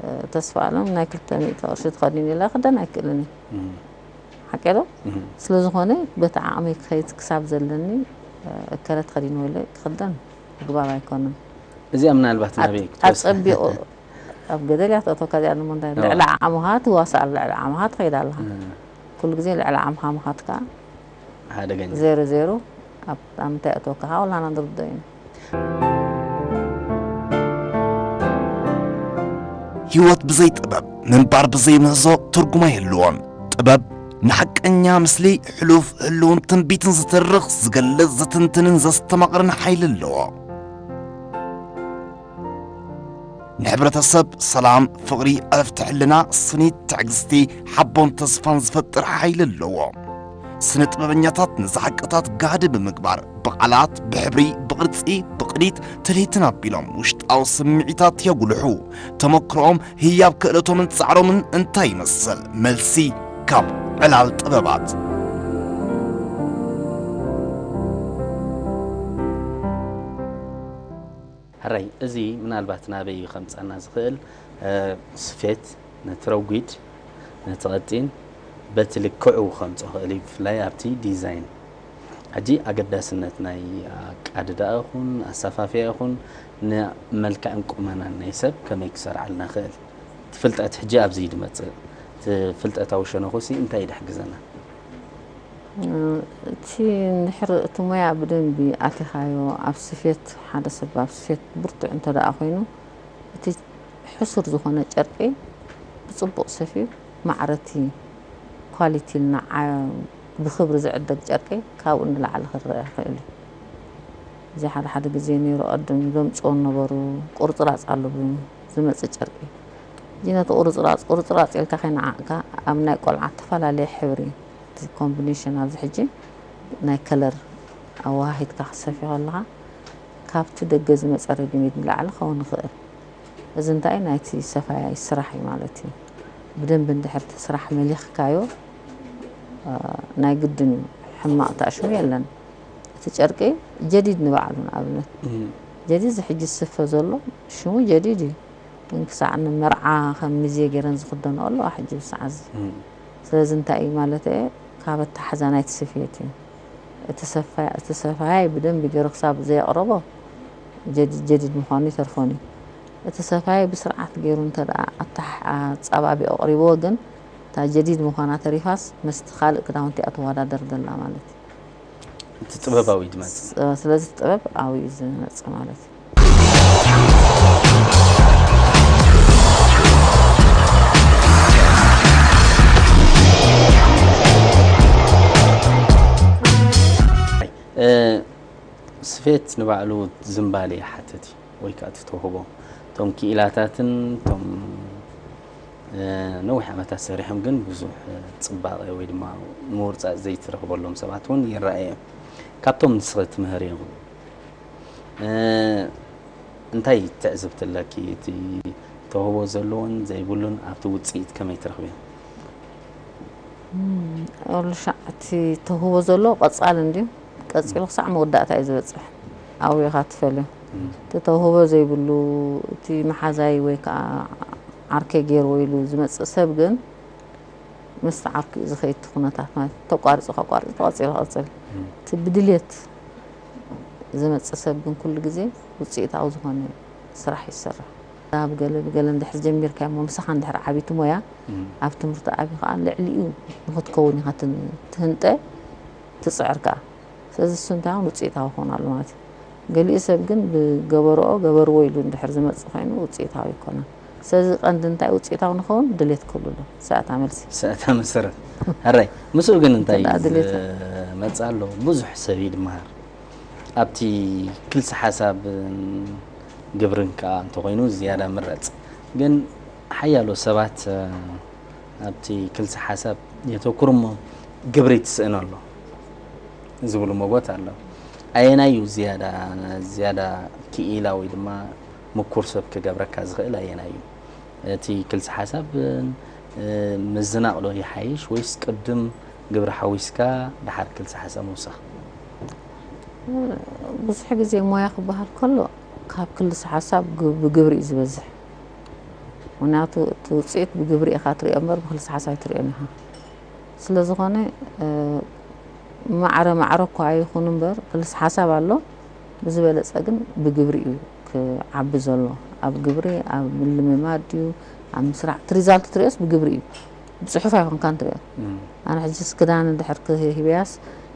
እ፣ ተስፋ ኣለም ናይ ክልተ ሚእቲ ቅርሺ ተኸዲኑ ኢለ ክደን ኣይክእልን እየ። እም። ሓቂ ዶ? እም። ስለ ዝኾነ በቲ ዓቕመይ ክኸይድ ክሳብ ዘለኒ፣ እ፣ እከለ ተኸዲንዎ ኢለ ክኽደን ኣግባብ ኣይኮነን። እዚኣ ምናልባት ኣት-፣ ናበይ ክትወስድ? ኣጸቢቑ ኣብ ገደል እያ ተእቶካ እዚኣ እሞ እንታይ? እዋ። ልዕሊ ዓቕምኻ ትዋሳእ፣ ልዕሊ ዓቕምኻ ትኸይድ ኣለኻ። እም። ኩሉ ግዜ ልዕሊ ዓቕምኻ ምኻድካ ሓደገኛ። ዜሮ ዜሮ ኣብ፣ ኣብ ምንታይ ኣእቶካ? ወላ ንርድኦ ኢና። ህይወት ብዘይ ጥበብ፣ ምንባር ብዘይ ምህዞ ትርጉም ኣይህልዎን። ጥበብ ንሓቀኛ ምስሊ፣ ሕሉፍ ህልውን ትንቢትን ዝትርኽ፣ ዝገልጽ፣ ዝትንትንን ዘስተማቕርን ሓይሊ ኣለዎ። ንሕብረተሰብ ሰላም፣ ፍቕሪ፣ ዕረፍቲ ሕልና፣ ስኒት፣ ትዕግስቲ፣ ሓቦን ተስፋን ዝፈጥር ሓይሊ ኣለዎ። ስነ ጥበበኛታት ነዚ ሓቅታት ጋህዲ ብምግባር፣ ብቓላት፣ ብሕብሪ፣ ብቕርጺ፣ ብቕኒት፣ ትልሂትን ኣቢሎም ውሽጣዊ ስምዒታት የጉልሑ። ተመክሮኦም፣ ህያብ ክእለቶምን ጻዕሮምን እንታይ ይመስል? መልሲ ካብ ዕላል ጥበባት። ሕራይ፣ እዚ ምናልባት ናበይ እዩ ከምጻና ዝኽእል? እ፣ ስፌት ነቲ ረጒድ፣ ነቲ ቀጢን በቲ ልክዑ ከምጾ ክእል እዩ፣ ብፍላይ ኣብቲ ዲዛይን። ሕጂ ኣገዳስነት ናይ ኣቃድዳ ይኹን ኣሰፋፍያ ይኹን ንመልክዕን ቁመናን ናይ ሰብ ከመይ ክሰርዓልና ክእል? እቲ ፍልጠት ሕጂ ኣብዚ እዩ ዝመጽእ። እቲ ፍልጠታዊ ሸነኹሲ እንታይ እዩ ዝሕግዘና? እ፣ እቲ እንድሕር እቲ ሞያ ብደንቢ ኣቲኻዮ፣ ኣብ ስፌት፣ ሓደ ሰብ ኣብ ስፌት ብርቱዕ እንተ ደኣ ኮይኑ፣ እቲ ሕሱር ዝኾነ ጨርቂ ብጽቡቕ ሰፍዩ፣ ማዕረቲ ኳሊቲ ኢልና ዓ-፣ ብኽብሪ ዝዕደግ ጨርቂ ካብኡ ንላዕሊ ክረአ ይኽእል እዩ። እዚ ሓደ ሓደ ግዜ ነይሩ፣ ቀደም ዘምጽኦ ነበሩ፣ ቁርጽራጽ ኣለሉ ዝመጽእ ጨርቂ። እዚ ነቲ ቁርጽራጽ፣ ቁርጽራጽ ኢልካ ከይነዓቕካ፣ ኣብ ናይ ቆልዓ እተፈላለየ ሕብሪ፣ እቲ ኮምቢኔሽን ኣብዚ ሕጂ ናይ ከለር ኣወሃሂድካ ክትሰፍዮ ከለኻ፣ ካብቲ ደገ ዝመጸ ሬዲሜድ ንላዕሊ ክኸውን ይኽእል። እዚ እንታይ ናይቲ ሰፋያይ ስራሕ እዩ ማለት እዩ። ብደንቢ እንድሕር እቲ ስራሕ መሊኽካዮ፣ አ፣ ናይ ግድን እዩ። ሕማቕ ተኣሽሙ የለን። እቲ ጨርቂ ጀዲድ ንባዕሉ ንኣብነት። እም። ጀዲድ እዚ ሕጂ ዝስፈ ዘሎ ሽሙ ጀዲድ እዩ። ግን ክሳዕ ንመርዓ ከም ሚዜ ገይረን ዝኽደንኦ ኣለዋ ሕጂ ብሰዓት እዚ። እም። ስለዚ እንታይ እዩ ማለት እየ? ካብ ኣተሓዛ ናይቲ ስፌት እዩ። እቲ ሰፋ-፣ እቲ ሰፋያይ ብደንቢ ገይሩ ክሳብ ዘየቕረቦ ጀዲድ፣ ጀዲድ ምዃኑ ይተርፎን እዩ። እቲ ሰፋያይ ብስርዓት ገይሩ እንተ ደኣ ኣተሓ-፣ ኣጻባቢቑ ኣቕሪብዎ ግን እታ ጀዲድ ምዃና ተሪፋስ ምስቲ ካልእ ክዳውንቲ እያ ትወዳደር ዘላ ማለት እዩ። እቲ ጥበባዊ ዝመጽእ። ስ-፣ ስለዚ ጥበብ ኣብኡ እዩ ዝመጽእ ማለት እዩ። እ፣ ስፌት ንባዕሉ ዝምባሌ ይሓትት እዩ፣ ወይ ከኣ እቲ ተውህቦ። እቶም ክኢላታትን እቶም፣ እ፣ ነዊሕ ዓመታት ሰሪሖም ግን ብዙሕ፣ እ፣ ጽባቐ ወይ ድማ ምውርጻጽ ዘይትረኽበሎም ሰባት እውን ይረኣዩ እዮም። ካብቶም ንስኺ ትምህሪ ኢኹም። እ፣ እንታይ ትዕዝብቲ ኣለኪ? እቲ ተውህቦ ዘለዎን ዘይብሉን ኣብቲ ውጽኢት ከመይ ትረኽብዮ? እም፣ ወሉ ሻዕ እቲ ተውህቦ ዘሎ ቀጻሊ እንድዩ። ቀጺሉ ክሳዕ መወዳእታ እዩ ዝበጽሕ። ኣብኡ ኢኻ ትፈልዮ። እም። እቲ ተውህቦ ዘይብሉ፣ እቲ መሓዛይ ወይ ከኣ ዓርከይ ገይርዎ ኢሉ ዝመጽእ ሰብ ግን ምስቲ ዓርኪኡ ዝኸይድ እቲ ኩነታት ማለት እዩ። ተቋሪጹ ከቋርጽ፣ ተቐጺሉ ክቕጽል። እም። እቲ ብድልየት ዝመጽእ ሰብ ግን ኩሉ ግዜ ውጽኢታዊ ዝኾነ ስራሕ ይሰርሕ። ብገለ ብገለ እንድሕር ጀሚርካዮ እሞ ምሳኻ እንድሕር ዓብዩ እቲ ሞያ፣ እም። ኣብ ትምህርቲ ዓብዩ ከኣ ልዕሊኡ ንኽትከውን ኢኻ ትን-፣ ትህንጠ፣ ትጽዕር ከኣ። ስለዚ እሱ እንታይ ይኸውን? ውጽኢታዊ ክኸውን ኣሎ ማለት እዩ። ገሊኡ ሰብ ግን ብገበርኦ ገበርዎ ኢሉ እንድሕር ዝመጽእ ኮይኑ ውጽኢታዊ ኣይኮነን። ስለዚ ቀንዲ እንታይ ውጽኢታዊ ንኸውን ድሌት ክህሉ ኣሎ። ሰኣታ መልሲ። ሰኣታ መሰረት። ሕራይ፣ ምስኡ ግን እንታይ እንተ ደኣ ድሌት ዝመጽእ ኣሎ? ብዙሕ ሰብ ይድመሃር። ኣብቲ ክልሲ ሓሳብን ግብርን ከኣ እንተኾይኑ ዝያዳ ምረጽ። ግን ሓያሎ ሰባት፣ እ፣ ኣብቲ ክልሲ ሓሳብ የተኩሩ እሞ ግብሪ ትስእን ኣሎ ዝብሉ መጎት ኣሎ። ኣየናይ እዩ ዝያዳ፣ ዝያዳ ክኢላ ወይ ድማ ምኩር ሰብ ክገብረካ ዝኽእል ኣየናይ እዩ? እቲ ክልሲ ሓሳብ፣ እ፣ ምዝናቕ ዶ ይሓይሽ ወይስ ቅድም ግብሪ ሓዊስካ ደሓር ክልሲ ሓሳብ ምውሳኽ? ብዙሕ ግዜ ሞያ ክበሃል ከሎ ካብ ክልሲ ሓሳብ ግ-፣ ብግብሪ እዩ ዝበዝሕ። ምኽንያቱ እቲ ውጽኢት ብግብሪ ኢኻ ትሪኦ እምበር ብክልሲ ሓሳብ ኣይትሪኦን ኢኻ። ስለ ዝኾነ፣ እ፣ ማዕረ ማዕረ እኳ ኣይኹን እምበር ክልሲ ሓሳብ ኣሎ። ብዝበለጸ ግን ብግብሪ እዩ ክዓቢ ዘሎ። ኣብ ግብሪ፣ ኣብ ምልምማድ ድዩ፣ ኣብ ምስራሕ፣ እቲ ሪዛልት ትሪኦስ ብግብሪ እዩ። ብጽሑፍ ኣይኮንካን ትሪኦ። እም። ኣነ ሕጂስ ክዳን እንድሕር ክህብያስ፣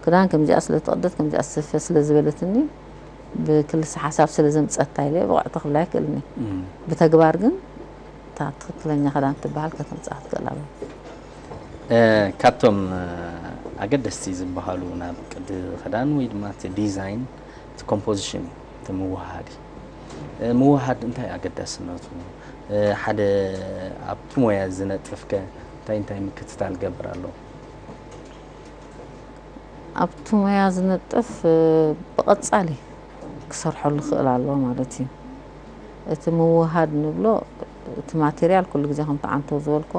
ክዳን ከምዚኣ ስለ ትቕደድ፣ ከምዚኣ ዝሰፈ ስለ ዝበለትኒ፣ ብክልሲ ሓሳብ ስለ ዘምጸታ ኢለ ብቕዕቲ ክብላ ኣይክእልን እየ። እም። ብተግባር ግን እታ ትኽክለኛ ክዳን ትበሃል ከተምጽኣ ትኽእል ኣላ። ካብቶም ኣገደስቲ ዝበሃሉ ናብ ቅዲ ክዳን ወይ ድማ እቲ ዲዛይን፣ እቲ ኮምፖዚሽን እዩ፣ እቲ ምውሃድ እዩ። ምውሃድ እንታይ ኣገዳስነቱ? ሓደ ኣብቲ ሞያ ዝነጥፍከ እንታይ እንታይ ምክትታል ገብር ኣለዎ? ኣብቲ ሞያ ዝነጥፍ ብቐጻሊ ክሰርሐሉ ክእል ኣለዎ ማለት እዩ። እቲ ምውሃድ ንብሎ፣ እቲ ማቴሪያል ኩሉ ግዜ ከምቲ ዓንተው ዝበልኮ፣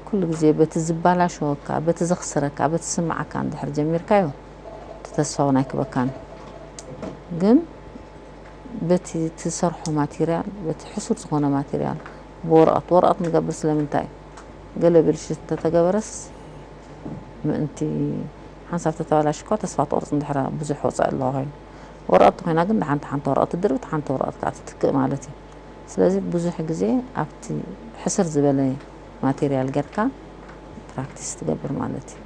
ኩሉ ግዜ በቲ ዝባላሸወካ፣ በቲ ዘኽስረካ፣ በቲ ዝስምዓካ እንድሕር ጀሚርካዮ፣ እቲ ተስፋ እውን ኣይክበካን። ግን በቲ ትሰርሖ ማቴሪያል፣ በቲ ሕሱር ዝኾነ ማቴሪያል፣ ብወረቐት፣ ወረቐት ንገብር ስለምንታይ? ገለ ብልሽት እንተተገበረስ፣ ምእንቲ ሓንሳብ ተተባላሽ እኳ ተስፋ ትቆርጽ እንድሕር ብዙሕ ወጻኢ ኣለዋ ኮይኑ። ወረቐት ተኾይና ግን፣ ሓንቲ ሓንቲ ወረቐት ትድርብ፣ ሓንቲ ወረቐት ከዓ ትትክእ ማለት እዩ። ስለዚ ብዙሕ ግዜ ኣብቲ ሕስር ዝበለ ማቴሪያል ጌርካ ፕራክቲስ ትገብር ማለት እዩ።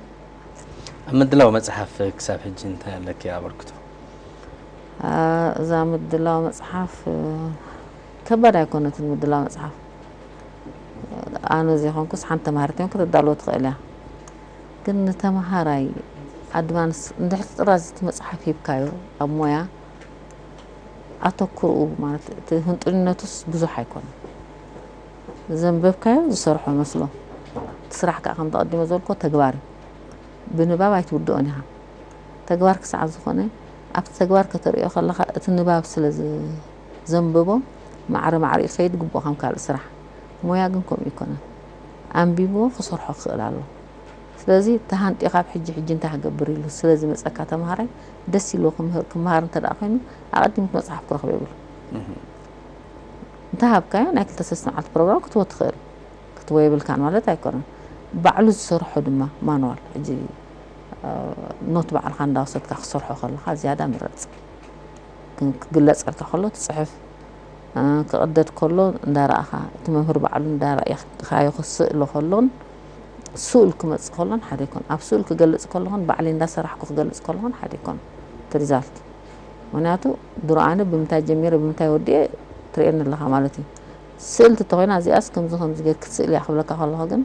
ኣብ ምድላው መጽሓፍ ክሳብ ሕጂ እንታይ ኣለኪ ኣበርክቶ? እዛ ምድላው መጽሓፍ ከባድ ኣይኮነትን። ምድላው መጽሓፍ ኣነ ዘይኮንኩስ ሓንቲ ተማሃሪት እውን ከተዳልዎ ትኽእል እያ። ግን ንተምሃራይ ኣድቫንስ እንድሕር ጥራዝ እቲ መጽሓፍ ሂብካዮ ኣብ ሞያ ኣተኩርኡ ማለት እቲ ህንጡይነቱስ ብዙሕ ኣይኮነን። ዘንበብካዮ ዝሰርሖ መስሎ። እቲ ስራሕ ከዓ ከም ተቐዲመ ዝበልኮ ተግባር እዩ። ብንባብ ኣይትውድኦን ኢኻ። ተግባር ክሳዕ ዝኾነ ኣብቲ ተግባር ከተርእዮ ከለኻ እቲ ንባብ ስለ ዘንብቦ ማዕረ ማዕረ ይኸይድ ግቡእ ከም ካልእ ስራሕ። ሞያ ግን ከምኡ ይኮነን። ኣንቢብዎ ክሰርሖ ክኽእል ኣለዎ። ስለዚ ተሃንጢ ካብ ሕጂ ሕጂ እንታይ ክገብር ኢሉ ስለ ዝመፀካ ተምሃራይ ደስ ኢልዎ ክምህር ክምሃር እንተ ደኣ ኮይኑ ኣቐዲሙ እቲ መፅሓፍ ክረኽቦ የብሉ። እንተ ሃብካዮ ናይ ክልተ ሰለስተ መዓልቲ ፕሮግራም ክትዎ ትኽእል። ክትዎ የብልካን ማለት ኣይኮነን። ባዕሉ ዝሰርሖ ድማ ማንዋል ሕጂ ኖት ባዕልካ እንዳወሰድካ ክሰርሖ ከለካ ዝያዳ ምረፅ። ክግለፀልካ ከሎ ትፅሕፍ፣ ክቕደድ ከሎ እንዳረኣኻ፣ እቲ መምህር ባዕሉ እንዳረኣኻዮ ክስእሎ ከሎን ስኡል ክመፅእ ከሎን ሓደ ይኮን። ኣብ ስኡል ክገልፅ ከለኹን ባዕለይ እንዳሰራሕኩ ክገልፅ ከለኹን ሓደ ይኮን እቲ ሪዛልት። ምክንያቱ ድሮ ኣነ ብምንታይ ጀሚረ ብምንታይ ወዲኤ ትርእየኒ ኣለኻ ማለት እዩ። ስእልቲ እንተኾይና እዚኣስ ከምዚ ከምዚ ጌርኪ ትስእሊ እያ ክብለካ ከለኹ ግን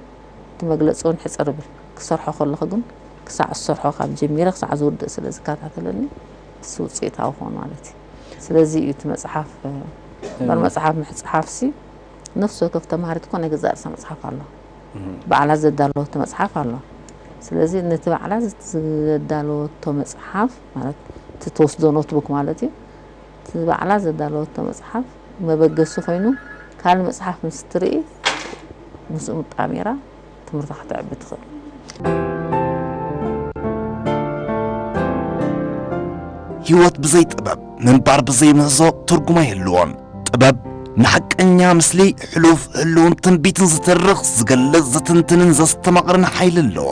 እቲ መግለፂ እውን ሕፅር ይብል። ክሰርሖ ከለኹ ግን ክሳዕ ዝሰርሖ ካብ ጀሚረ ክሳዕ ዝውድእ ስለ ዝከታተለኒ እሱ ውፅኢታዊ ክኾን ማለት እዩ። ስለዚ እዩ እቲ መፅሓፍ እምበር መፅሓፍ ምሕፅሓፍሲ ነፍሲ ወከፍ ተምሃሪት እኮ ናይ ገዛእ ርእሳ መፅሓፍ ኣሎ። ባዕላ ዘዳለወቶ መፅሓፍ ኣሎ። ስለዚ ነቲ ባዕላ ዘዳለወቶ መፅሓፍ ማለት እቲ ትወስዶ ኖትቡክ ማለት እዩ። እቲ ባዕላ ዘዳለወቶ መፅሓፍ መበገሲ ኮይኑ ካልእ መፅሓፍ ምስ ትርኢ ምስኡ ምጣሚራ ትምህርታ ከተዕቢ ትኽእል። ህይወት ብዘይ ጥበብ ምንባር ብዘይ ምህዞ ትርጉም ኣይህልዎን። ጥበብ ንሓቀኛ ምስሊ፣ ሕሉፍ ህልውን ትንቢትን ዝትርኽ፣ ዝገልጽ፣ ዝትንትንን ዘስተማቕርን ሓይሊ ኣለዎ።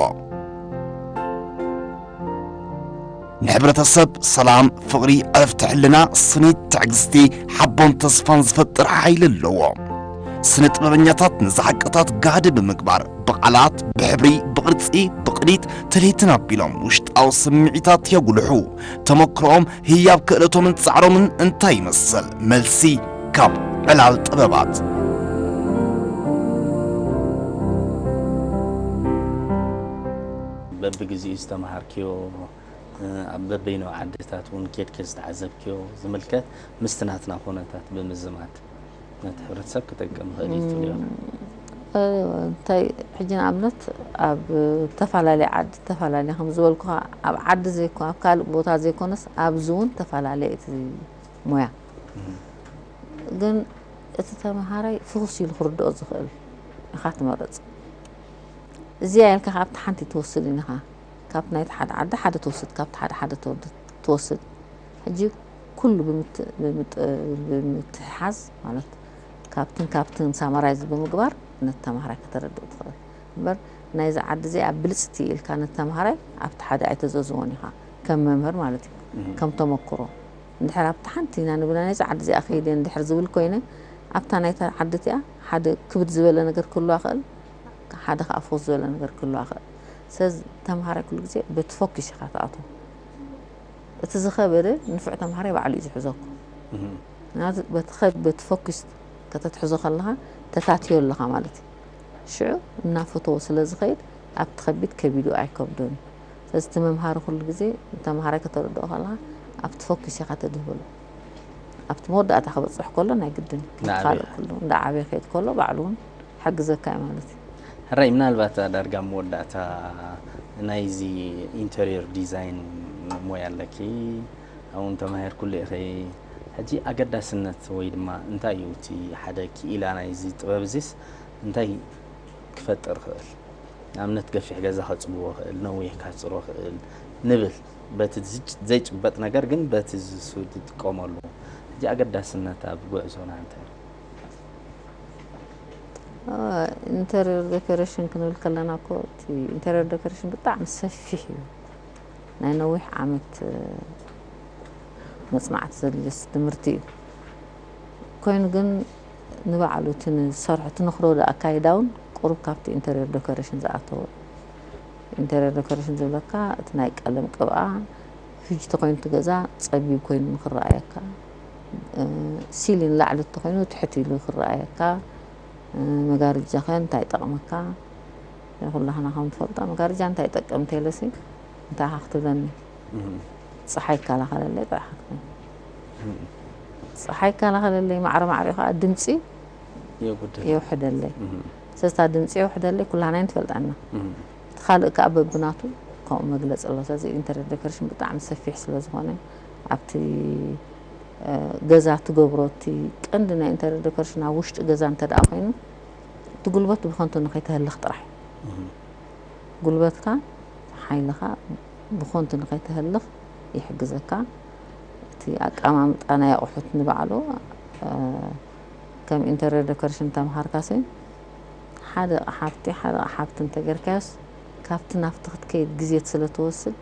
ንሕብረተሰብ ሰላም፣ ፍቕሪ፣ ዕረፍቲ ሕልና፣ ስኒት፣ ትዕግስቲ፣ ሓቦን ተስፋን ዝፈጥር ሓይሊ ኣለዎ። ስነ ጥበበኛታት ነዚ ሓቅታት ጋህዲ ብምግባር ብቓላት፣ ብሕብሪ፣ ብቕርጺ፣ ብቕኒት፣ ትልሂትን ኣቢሎም ውሽጣዊ ስምዒታት የጉልሑ። ተመክሮኦም ህያብ ክእለቶምን ጻዕሮምን እንታይ ይመስል? መልሲ ካብ ዕላል ጥበባት። በብግዚኡ ዝተምሃርክዮ ኣብ በበይኑ ዓድታት እውን ኬድኪ ዝተዓዘብክዮ ዝምልከት ምስቲ ናትና ኩነታት ብምዝማድ ነቲ ሕብረተሰብ ክጠቅም ይኽእል እዩ ትብልዮ? እንታይ ሕጂ ንኣብነት ኣብ ተፈላለየ ዓዲ ተፈላለየ ከም ዝበልኩኻ ኣብ ዓዲ ዘይኮ ኣብ ካልእ ቦታ ዘይኮነስ ኣብዚ እውን ተፈላለየ እቲ ሞያ ግን እቲ ተምሃራይ ፍኹስ ኢሉ ክርድኦ ዝኽእል ኢኻ ትመርጽ። እዚኣ ኢልካ ካብቲ ሓንቲ ትወስድ ኢኻ። ካብ ናይቲ ሓደ ዓዲ ሓደ ትወስድ፣ ካብቲ ሓደ ሓደ ትወድ- ትወስድ። ሕጂ ኩሉ ብምት- ብምጥ- ብምትሕሓዝ ማለት ካብትን ካብትን ሳማራይዝ ብምግባር ነቲ ተምሃራይ ከተረድእ ትኽእል። እምበር ናይዚ ዓዲ እዚኣ ብልፅቲ ኢልካ ነቲ ተምሃራይ ኣብቲ ሓደ ኣይተዘዝዎን ኢኻ ከም መምህር ማለት እዩ። ከም ተመክሮ እንድሕር ኣብቲ ሓንቲ ኢና ንብላ ናይዚ ዓዲ እዚኣ ከይደ እንድሕር ዝብል ኮይነ ኣብታ ናይታ ዓዲ እቲኣ ሓደ ክብድ ዝበለ ነገር ክህልዋ ክእል ሓደ ከዓ ፍኹስ ዝበለ ነገር ክህልዋ ክእል። ስለዚ ተምሃራይ ኩሉ ግዜ በቲ ፎኪስ ኢኻ ትኣትዎ። እቲ ዝኸበደ ንፉዕ ተምሃራይ ባዕሉ እዩ ዝሕዘኩ። ምክንያቱ በቲ ከ- በቲ ፎኪስ ከተትሕዞ ከለኻ ተታትዮ ኣለኻ ማለት እዩ። ሽዑ እናፈተዎ ስለ ዝኸይድ ኣብቲ ከቢድ ከቢዱ ኣይከብዶን። ስለዚ እቲ መምሃሪ ኩሉ ግዜ ንተምሃራይ ከተረድኦ ከለኻ ኣብቲ ፎኪስ ኢኻ ተድህበሉ። ኣብቲ መወዳእታ ክበፅሕ ከሎ ናይ ግድን ንዓበየ። ካልእ ኩሉ እንዳ ዓበየ ከይድ ከሎ ባዕሉ እውን ሓግዘካ እዩ ማለት እዩ። ሕራይ ምናልባት ዳርጋ መወዳእታ ናይዚ ኢንተሪየር ዲዛይን ሞያ ኣለኪ ኣብውን ተማሂርኩሉ ኢኺ። ሕጂ ኣገዳስነት ወይ ድማ እንታይ እዩ እቲ ሓደ ክኢላ ናይዚ ጥበብ እዚስ እንታይ ክፈጥር ይኽእል? ንኣብነት ገፊሕ ገዛ ከጽብቦ ይኽእል፣ ነዊሕ ካጽሮ ይኽእል ንብል በቲ ዝጭ- ዘይጭበጥ ነገር ግን በቲ ዝሱ ዝጥቀመሉ ሕጂ ኣገዳስነት ኣብ ጉዕዞና እንታይ እዩ? ኢንተሪየር ዴኮሬሽን ክንብል ከለና እኮ እቲ ኢንተሪየር ዴኮሬሽን ብጣዕሚ ሰፊሕ እዩ። ናይ ነዊሕ ዓመት መፅናዕቲ ዘድልስ ትምህርቲ እዩ። ኮይኑ ግን ንባዕሉ እቲ ንሰርሖ እቲ ንኽረዶ ኣካይዳ እውን ቁሩብ ካብቲ ኢንተሪየር ዴኮሬሽን ዝኣተወ። ኢንተሪየር ዴኮሬሽን ዝብለካ እቲ ናይ ቀለም ቅብኣ፣ ሕጂ ተኮይኑ እቲ ገዛ ፀቢብ ኮይኑ ንክረኣየካ፣ ሲሊን ላዕሊ ተኮይኑ ትሕት ኢሉ ክረኣየካ፣ መጋርጃኸ እንታይ ይጠቕመካ? ኩላህና ከም ትፈልጦ መጋርጃ እንታይ ይጠቅም እንተይለሲ እንታይ ኢኻ ክትብለኒ? ፀሓይ ይከላኸለለይ ጥራሕ ክትብለኒ። ፀሓይ ይከላኸለለይ፣ ማዕረ ማዕሪኡ ከዓ ድምፂ የጉድል። የውሕደለይ። እም፣ ስለዚ እታ ድምፂ የውሕደለይ ኩላህና ንፈልጣና። እም፣ እቲ ካልእ ከዓ በብናቱ ከምኡ መግለፂ ኣሎ። ስለዚ ኢንተሪየር ዴኮሬሽን ብጣዕሚ ሰፊሕ ስለ ዝኾነ ኣብቲ እ፣ ገዛ ትገብሮ፣ እቲ ቀንዲ ናይ ኢንተሪየር ዴኮሬሽን ኣብ ውሽጢ ገዛ እንተ ደኣ ኮይኑ እቲ ጉልበት ብኸንቱ ንኸይተህልኽ ጥራሕ እዩ። እም፣ ጉልበትካ ሓይልኻ ብኸንቱ ንኸይተህልኽ ይሕግዘካ። እቲ ኣቀማምጣ ናይ ኣቑሑት ንባዕሉ እ፣ ከም ኢንተሪየር ዴኮሬሽን ተምሃርካሲ ሓደ ኣቕሓ ሃብቲ ሓደ ኣቕሓ ሃብቲ እንተጌርካዮስ ካብቲ ናብቲ ክትከይድ ግዜ ስለ ትወስድ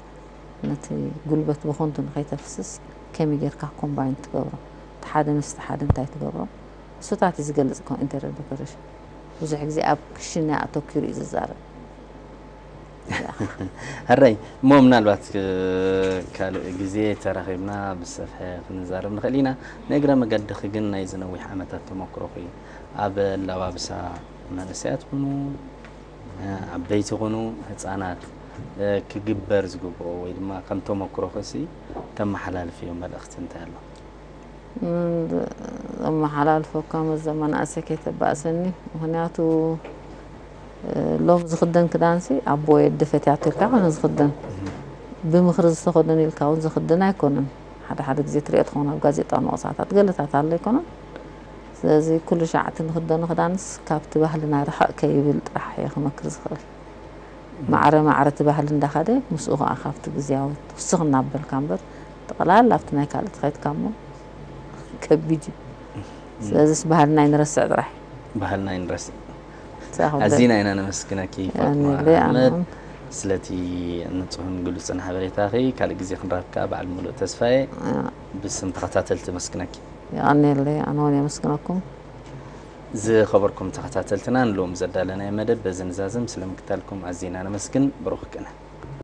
ነቲ ጉልበት ብኸንቱ ንኸይተፍስስ ከመይ ጌርካ ኮምባይን ትገብሮ? እቲ ሓደ ምስቲ ሓደ እንታይ ትገብሮ? እሱታት እዩ ዝገልጽ እኮ ኢንተሪየር ዴኮሬሽን። ብዙሕ ግዜ ኣብ ክሽነ ኣተኪሩ እዩ ዝዛረብ። ሕራይ እሞ ምናልባት እ፣ ካልእ ግዜ ተራኺብና ብሰፍሐ ክንዛረብ ንኽእል ኢና። ንእግረ መገድኺ ግን ናይዚ ነዊሕ ዓመታት ተመክሮኺ ኣብ ኣላባብሳ መንእሰያት ኩኑ እ፣ ዓበይቲ ኩኑ ህፃናት እ፣ ክግበር ዝግብኦ ወይ ድማ ከም ተመክሮኺ ሲ ተመሓላልፍዮ መልእኽቲ እንታይ ኣሎ? ዘመሓላልፎ እኳ መዘ መናእሰይ ከይተባእሰኒ። ምኽንያቱ እ፣ ሎም ዝኽደን ክዳንሲ ኣቦ ወየዲ ፈትያቶ ኢልካ ይኮነ ዝኽደን፣ ብምኽሪ ዝተኸደኑ ኢልካ እውን ዝኽደን ኣይኮነን። ሓደ ሓደ ግዜ ትሪኦ ትኸውን ኣብ ጋዜጣ ንቕሳታት ገለታት ኣሎ ኣይኮነን። ስለዚ ኩሉ ሻዕ እቲ ንኽደኖ ክዳንስ ካብቲ ባህልና ርሕቕ ከይብል ጥራሕ እየ ክመክር ዝኽእል። ማዕረ ማዕረ እቲ ባህሊ እንዳኸደ ምስኡ ከዓ ካብቲ ግዜያዊ ትውስኽ እናበልካ እምበር ጠቕላላ ኣብቲ ናይ ካልእ ተኸይድካ እሞ ከቢድ እዩ። ስለዚስ ባህልና ኣይንረስዕ ጥራሕ። ባህልና ኣይንረስዕ። እዛ ኹሉ ኣዚና ኢና ነመስግነኪ ፋጥማ ኣነ ለ- ኣነ ኣሕመድ እውን ስለቲ ንጹህን ግሉጽን ሓበሬታኺ። ካልእ ግዜ ክንራኽብ ከዓ በዓል ምሉእ ተስፋየ ያ፣ ብስም ተኸታተልቲ መስግነኪ። የቐንየለይ። ኣነ እውን የመስግነኩም። ዝኸበርኩም ተኸታተልትና ንሎም ዘዳለናዮ መደብ በዚ ንዛዝም። ስለ ምክታልኩም ኣዚና ነመስግን። ብሩኽ ቅነ።